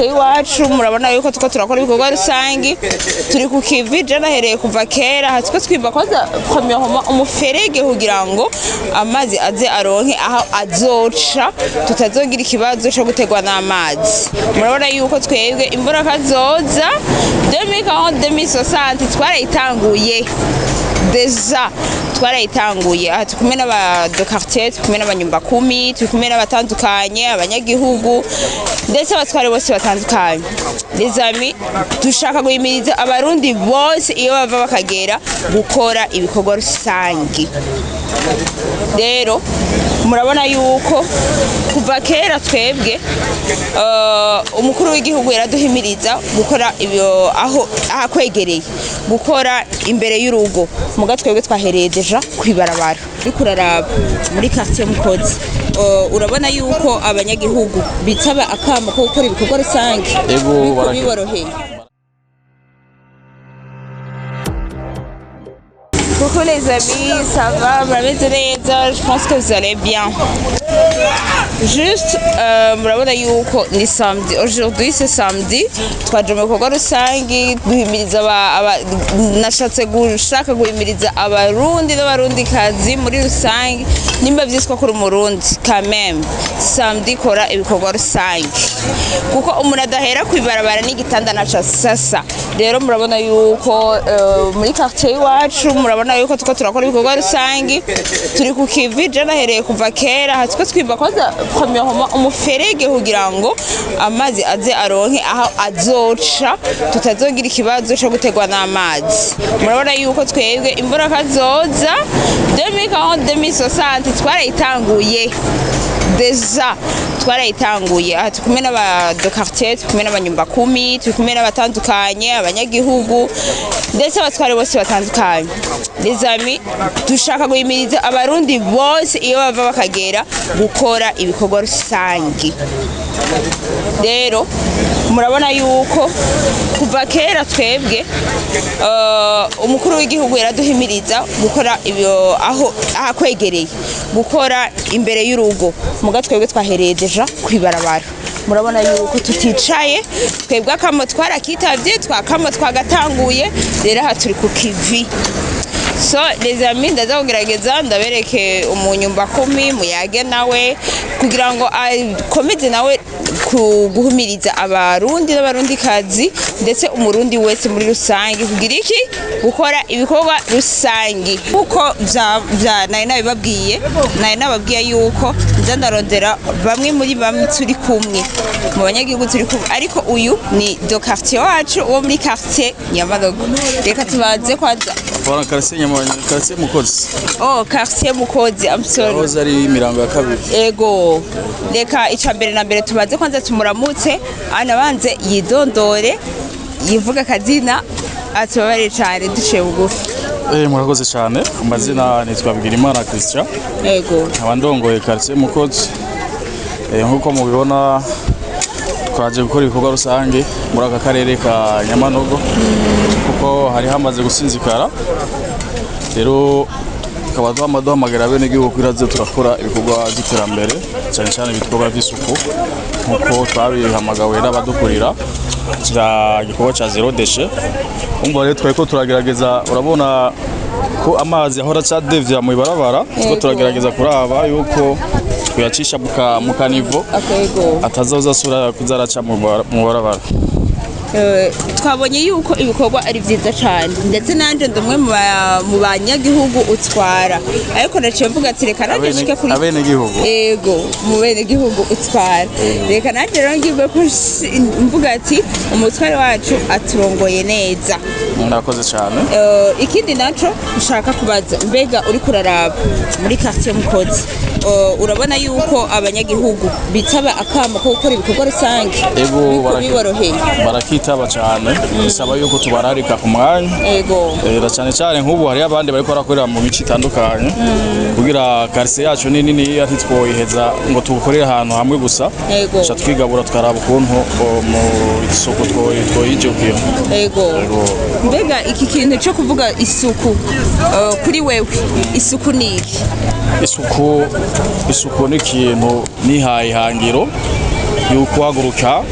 Iwacu murabona yuko tuko turakora ibikorwa rusangi, turi ku kivi. Je nahereye kuva kera aha tuko twimba kwanza premièrement umuferege kugira ngo amazi aze aronke aho azoca, tutazogira ikibazo co guterwa n'amazi. Murabona yuko twebwe imvura kazoza 2040 2060 twarayitanguye déjà, twarayitanguye. Aha turi kumwe n'aba de quartier, turi kumwe n'abanyumba kumi, turi kumwe n'abatandukanye, abanyagihugu, ndetse abatware bose batandukanye. Les amis, dushaka guhimiriza Abarundi bose iyo bava bakagera gukora ibikorwa rusangi. Rero murabona yuko kuva kera twebwe umukuru w'igihugu yaraduhimiriza gukora ibyo aho ahakwegereye, gukora imbere y'urugo. Muga twebwe twahereye déjà kwibarabara. Ariko uraraba muri quartier Mukozi, urabona yuko abanyagihugu bitaba akamo ko gukora ibikorwa rusange. Ego, biboroheye. Coucou les amis, ça va? Murabizi neza, je pense que vous allez bien. Juste, murabona yuko ni samedi. Aujourd'hui c'est samedi. Twaje mu bikorwa rusangi duhimiriza nashatse gushaka guhimiriza Abarundi n'Abarundikazi muri rusangi. Nimba vyiswa kuri Umurundi, quand même, samedi kora ibikorwa rusangi. Kuko umuntu adahera kwibarabara n'igitanda naca sasa. Rero murabona yuko muri quartier iwacu murabona yuko tuko turakora ibikorwa rusangi, turi ku kivi. Je nahereye kuva kera aha tuko twimba kwanza premièrement umuferege kugira ngo amazi aze aronke aho azoca, tutazogira ikibazo co guterwa n'amazi. Murabona yuko twebwe imvura kazoza 2040 2060 twarayitanguye déjà, twarayitanguye. Aha turi kumwe n'aba de quartier, turi kumwe n'abanyumba kumi, turi kumwe n'abatandukanye, abanyagihugu, ndetse abatware bose batandukanye. Les amis, dushaka guhimiriza Abarundi bose iyo bava bakagera gukora ibikorwa rusangi. Rero murabona yuko kuva kera twebwe umukuru w'igihugu yaraduhimiriza gukora ibyo aho ahakwegereye, gukora imbere y'urugo. Muga twebwe twahereye déjà kwibarabara. Murabona yuko tuticaye, twebwe akamo twarakitavye, twakamo twagatanguye. Rero aha turi ku kivi. So les amis, ndaza kugerageza ndabereke umunyumba kumi, muyage nawe kugira ngo akomeze nawe guhumiriza Abarundi n'Abarundikazi, ndetse Umurundi wese muri rusange, kugira iki? Gukora ibikorwa rusangi. Kuko vya nari nabibabwiye, nari nababwiye yuko nza ndarondera bamwe muri bamwe turi kumwe mu banyagihugu turi kumwe, ariko uyu ni de quartier wacu wo muri quartier Nyamanogo. Reka tubanze kwanza. Bora quartier Nyamanogo, quartier Mukozi. Oh, quartier Mukozi, I'm sorry. Yahoze ari imirango ya kabiri. Ego, reka icya mbere na mbere tubanze kwanza tumuramutse, anabanze yidondore, yivuga akazina, atubabare cyane duciye bugufi. Murakoze cyane. Amazina nitwa Bigirimana Christian. Nkaba ndongoye quartier Mukozi. Nkuko mubibona, twaje gukora ibikorwa rusange muri aka karere ka Nyamanogo kuko hari hamaze gusinzikara. Rero tukaba duhamagara abenegihugu kugira tuze turakora ibikorwa by'iterambere, cyane cyane ibikorwa by'isuku, nkuko twabihamagawe n'abadukurira cya gikorwa cya zéro déchet. Umva rero, twariko turagerageza, urabona ko amazi ahora acadevya mu ibarabara, turiko turagerageza kuraba yuko tuyacisha mu caniveau atazoza asubira kuza araca mu barabara. Twabonye yuko ibikorwa ari byiza cyane, ndetse nanjye ndi umwe mu banyagihugu utwara, ariko naciye mvuga ati reka nanjye nshike kuri Abenegihugu. Ego, mu benegihugu utwara. Reka nanjye rero ngibwe ko mvuga ati umutware wacu aturongoye neza. Murakoze cyane. Ikindi naco nshaka kubaza, mbega uri kuraraba muri quartier Mukozi, urabona yuko abanyagihugu bitaba akamo ko gukora ibikorwa rusange? Ego, biboroheye. Barakitaba cyane, bisaba yuko tubararika ku mwanya. Na cyane cyane nk'ubu hariyo abandi bariko barakorera mu mico itandukanye, kugira quartier yacu ni nini, ntitwoyiheza ngo tuwukorere ahantu hamwe gusa. Tuca twigabura, tukaraba ukuntu mu isuku twoyijukira. Ego. Mbega iki kintu cyo kuvuga isuku, kuri wewe isuku ni iki? Isuku ni ikintu nihaye ihangiro. Yuko haguruka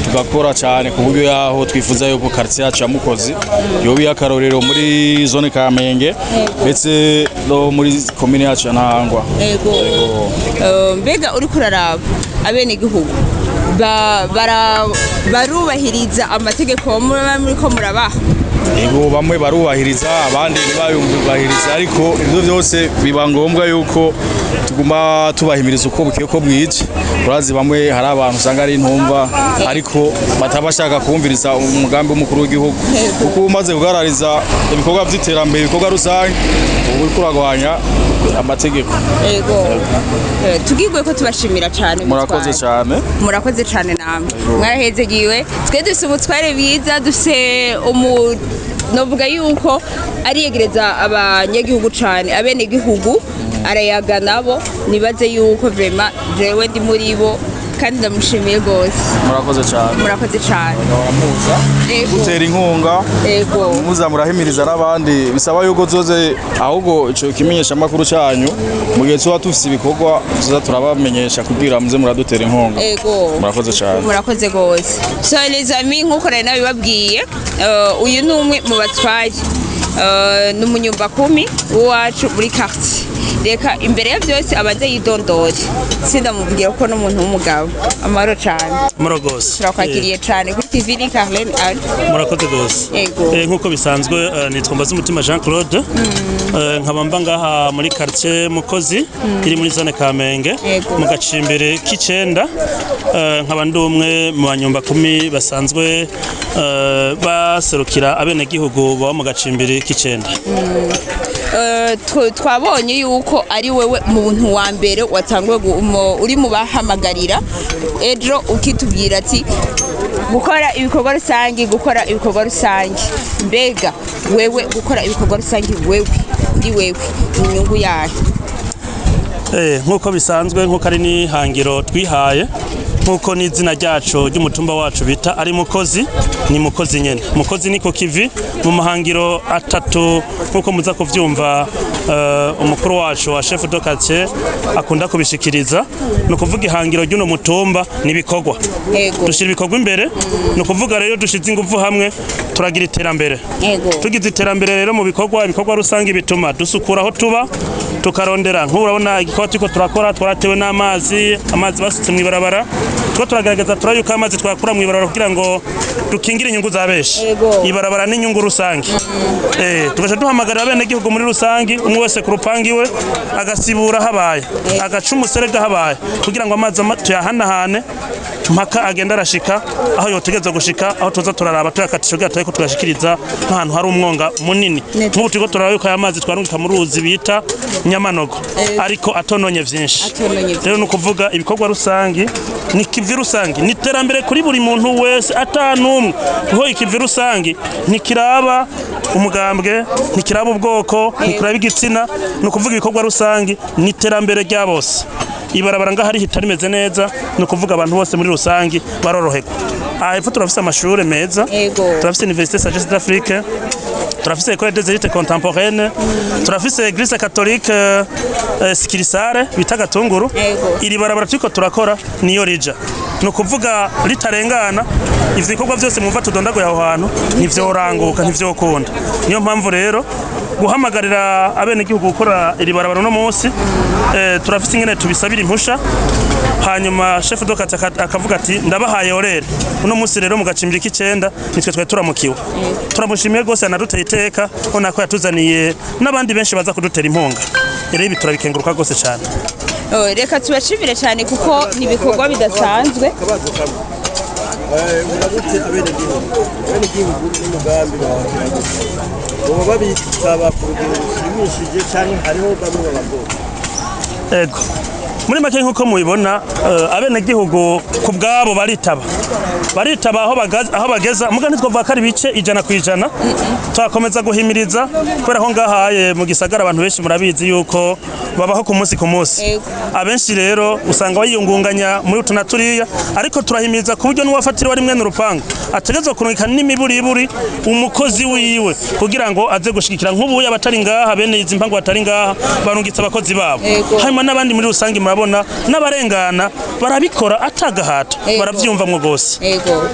tugakora cyane ku buryo yaho twifuza yuko quartier yacu ya Mukozi yoba iy'akarorero muri zone Kamenge, ndetse no muri komine yacu ya Ntahangwa. Ego. Mbega uriko uraraba abenegihugu barubahiriza amategeko muba muriko murabaha? Ego, bamwe barubahiriza, abandi ntibayubahiriza, ariko ibyo byose biba ngombwa yuko tuguma tubahimiriza uko bukeye ko bwije. Urazi bamwe, hari abantu usanga ari intumva, ariko bataba bashaka kumviriza umugambi w'umukuru w'igihugu, kuko umaze kugarariza ibikorwa by'iterambere, ibikorwa rusange, uba uriko uragwanya amategeko. Ego. Tugirwe ko tubashimira cyane. Murakoze mutware. cyane. Murakoze cyane namwe, mwarahezegiwe. Twe dufise ubutware bwiza, dufise umu novuga yuko ariyegereza abanyagihugu cyane, abenegihugu arayaga nabo. Nibaze yuko vraiment jewe ndi muri bo kandi ndamushimiye rwose. Murakoze cyane. Murakoze cyane. Muza gutera inkunga, muza murahimiriza n'abandi. Bisaba yuko tuzoze ahubwo ico kimenyesha makuru cyanyu, mu gihe tuba dufise ibikorwa tuza turabamenyesha kugira muze muradutera inkunga. Murakoze cyane. Murakoze rwose. So les amis, nkuko nari nabibabwiye, uyu ni umwe mu batwaye, ni umunyumbakumi w'iwacu muri quartier. Reka imbere ya byose abanze yidondore, sindamubwira ko n'umuntu w'umugabo. Amahoro cyane. Muragose. Turakwakiriye cyane kuri TV ni Carlene Ali. Murakoze gose. Ego. Nk'uko bisanzwe, nitwa Mbazumutima Jean Claude, nkaba mba ngaha muri quartier Mukozi iri muri zone Kamenge, mu gacimbere k'icenda. Nkaba ndi umwe mu banyumba kumi basanzwe baserukira abenegihugu baba mu gacimbere k'icenda. Twabonye yuko ari wewe muntu wa mbere watanguye uri mu bahamagarira ejo, ukitubwira ati gukora ibikorwa rusange, gukora ibikorwa rusange. Mbega wewe, gukora ibikorwa rusange, wewe ndi wewe, ni inyungu yayo? Nk'uko bisanzwe, nk'uko ari n'ihangiro twihaye, nk'uko n'izina ryacu ry'umutumba wacu bita ari Mukozi, ni Mukozi nyene. Mukozi niko kivi mu mahangiro atatu, nk'uko muza kuvyumva, umukuru wacu wa chef de quartier akunda kubishikiriza. Ni ukuvuga ihangiro ry'uno mutumba ni ibikorwa. Dushyira ibikorwa imbere. Ni ukuvuga rero dushize ingufu hamwe turagira iterambere. Tugize iterambere rero mu bikorwa, ibikorwa rusange bituma dusukura aho tuba, tukarondera. Nk'ubu urabona igikorwa turiko turakora, twaratewe n'amazi, amazi basutse mw'ibarabara. Two turagerageza turayuko amazi twakura mw'ibarabara kugira ngo dukingire inyungu za benshi. Ibarabara n'inyungu rusange. Tugaca duhamagarira abenegihugu muri rusange, umwe wese ku rupangu iwe agasibura habaye, agaca umuserege habaye, kugira ngo amazi tuyahanahane mpaka agenda arashika aho yotegerezwa gushika, aho tuza turaraba tuyakatisha kugira turabe ko tuyashikiriza nk'ahantu hari umwonga munini. Nk'ubu turiko turaraba yuko aya mazi twarungika mu ruzi bita Nyamanogo, ariko atononye vyinshi. Atononye vyinshi. Rero ni ukuvuga ibikorwa rusangi ni kivi rusangi, ni iterambere kuri buri muntu wese atanumwe, kuko ikivi rusangi ntikiraba umugambwe, ntikiraba ubwoko, ntikiraba igitsina. Ni ukuvuga ibikorwa rusangi ni iterambere rya bose. Ibarabara ngaho rihita rimeze neza, ni ukuvuga abantu bose muri rusangi baroroherwa. Aha hepfo turafise amashure meza. Turafise Université Sagesse d'Afrique, turafise École des Élites Contemporaines, turafise Église catholique Sikirisare bita Gatunguru. Iri barabara turiko turakora niyo rija, ni ukuvuga ritarengana ivyo bikorwa vyose mwumva tudondaguye aho hantu ntivyoranguka, ntivyokunda. Niyo mpamvu rero guhamagarira abenegihugu gukora iri barabara uno munsi, turafise ingene tubisabira impusha, hanyuma chef de quartier akavuga ati ndabahaye horaire uno munsi. Rero mu gacimbiri k'icenda nitwe twari turamukiwe. Turamushimiye rwose, yanaduteye iteka, ubona ko yatuzaniye n'abandi benshi baza kudutera inkunga. Rero ibi turabikenguruka rwose cyane. Oh, reka tubashimire cyane kuko ni ibikorwa bidasanzwe. Akabazo kamwe. Urabutse abenegihugu n'umugambi bawakira gute? Boba babitaba ku rugero rushimishije canke hariho bamwe babagora? Ego, muri make nk'uko mubibona, abenegihugu ku bwabo baritaba. Baritaba aho bageza, muga ntitwovuga ko ari ibice 100%. Twakomeza guhimiriza kubera ko ngahaye mu gisagara abantu benshi murabizi yuko babaho ku munsi ku munsi. Abenshi rero usanga bayiyungunganya muri utu na turiya, ariko turahimiriza ku buryo n'uwafatiriwe ari mwene urupangu ategerezwa kurungika n'imiburiburi umukozi wiwe kugira ngo aze gushigikira. Nk'ubu abatari ngaha, bene izi mpangu batari ngaha, barungitse abakozi babo. Hanyuma n'abandi muri rusange murabona n'abarengana barabikora atagahato, baravyumvamwo gose.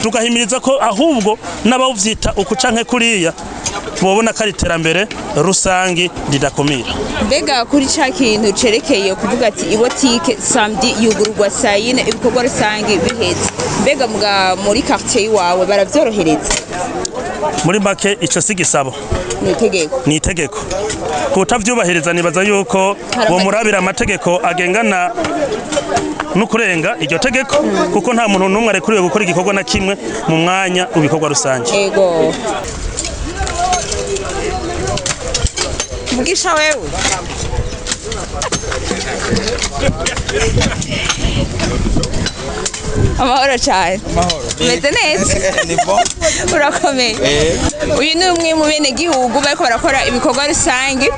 Tugahimiriza ko ahubwo n'abawuvyita uku canke kuriya bobona ko ari iterambere rusangi ridakumira. Mbega kuri ca kintu cerekeye kuvuga ati ibotike samedi yugururwa saa yine ibikorwa rusange biheze, mbega muri quartier iwawe baravyorohereza? Muri make ico si gisabo. Ni itegeko. Ni itegeko. Kutavyubahiriza nibaza yuko bomurabira amategeko agengana no kurenga iryo tegeko, kuko nta muntu n'umwe arekuriwe gukora igikorwa na kimwe mu mwanya w'ibikorwa rusange. Ego. Mugisha wewe. Amahoro cyane. Umeze neza? Ni bon. Urakomeye. Uyu ni umwe mu bene gihugu bariko barakora ibikorwa rusange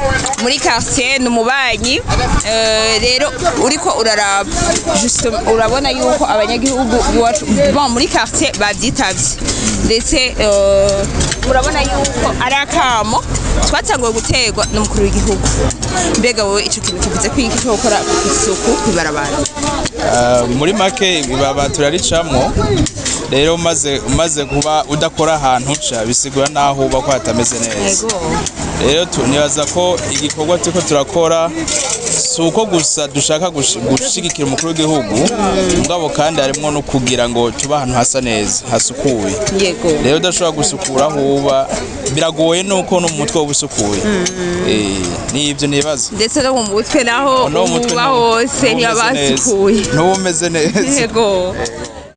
muri quartier, ni umubanyi. Rero uriko uraraba justement urabona yuko abanyagihugu iwacu bon muri quartier bavyitavye, ndetse urabona yuko ari akamo twatanguye guterwa n'umukuru w'igihugu. Mbega wowe ico kintu kivuze kwiki cyo gukora isuku kw'ibarabara? Muri make ibaba turaricamwo. Rero umaze kuba udakora ahantu uca, bisigura naho uba ko hatameze neza. Rero nibaza ko igikorwa turiko turakora si uko gusa dushaka gushigikira umukuru w'igihugu, mugabo kandi harimwo no kugira ngo tube ahantu hasa neza hasukuye. Rero udashobora gusukura aho uba biragoye, nuko no mu mutwe uba usukuye. Ni ibyo nibaza. Ndetse no mu mutwe naho No mu mutwe uba hose ntuba umeze neza. ntibabasukuye. Ntuba umeze neza. Yego.